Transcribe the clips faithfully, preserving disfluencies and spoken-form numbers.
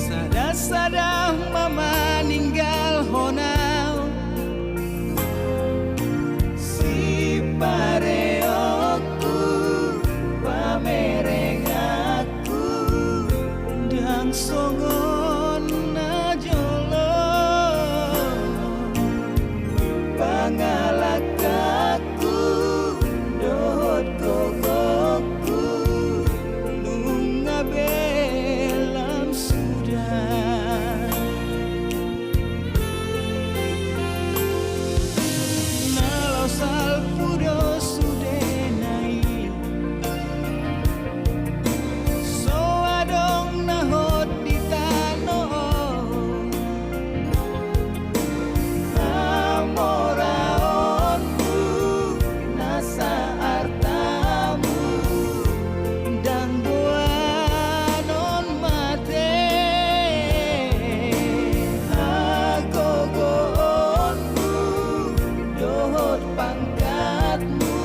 Sada-sada ma maninggalhon au, sipareonku, pamerenganku, ndang songon na jolo. Pangalangka dohot gogoku, nunga be lam suda. Na laho salpu do sudena i, so adong na hot di tano on. Hamoraonmu, nasa artamu, ndang boanon mate. Hagogoonmu dohot pangkatmu,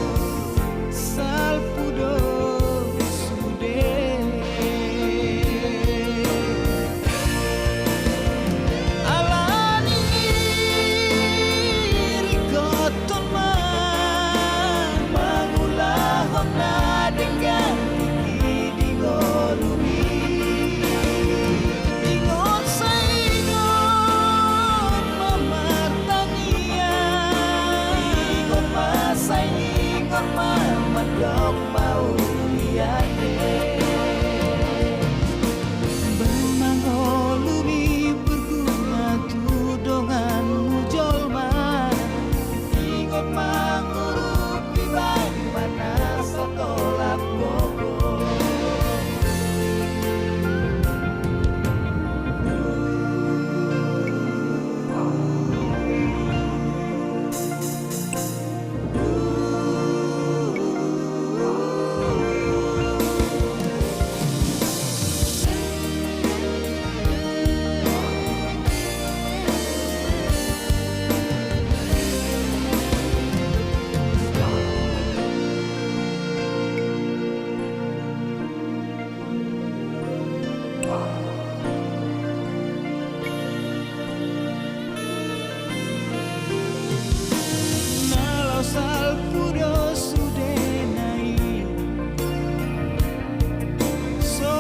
salpu do sude. Alani i ringkot ma mangulahon na denggan tingki di ngolumi. Ingot sai ingot ma martangiang, ingot ma sai ingot ma mandok mauliate. Baen ma ngolumi berguna tu donganmu jolma. Ingot ma mangurupi, baen ma na satolap gogo. Na laho salpu do sudena i, so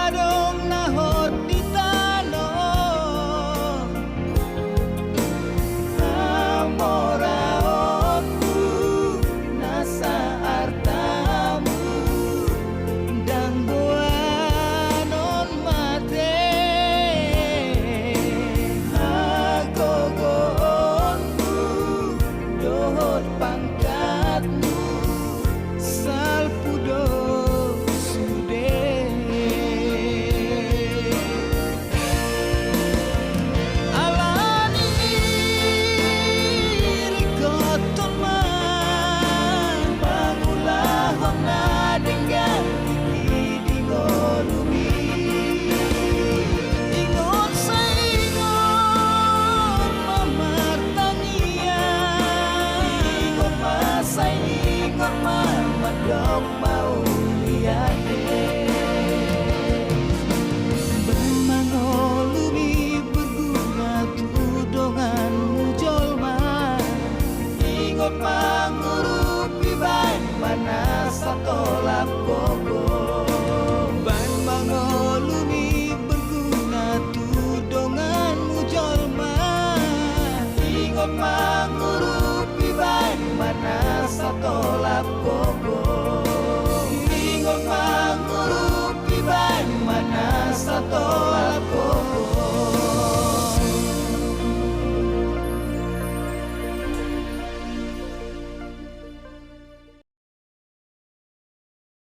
adong na hot di tano on. Hamoraonmu, nasa artamu, ndang boanon mate. Hagogoonmu dohot pangkatmu, salpu do sude. Alani i ringkot ma mangulahon na denggan tingki di ngolumi. Ingot sai ingot ma martangiang, ingot ma sai ingot ma mandok mauliate. Baen ma ngolumi berguna tu donganmu jolma. Ingot ma mangurupi, baen ma na satolap gogo.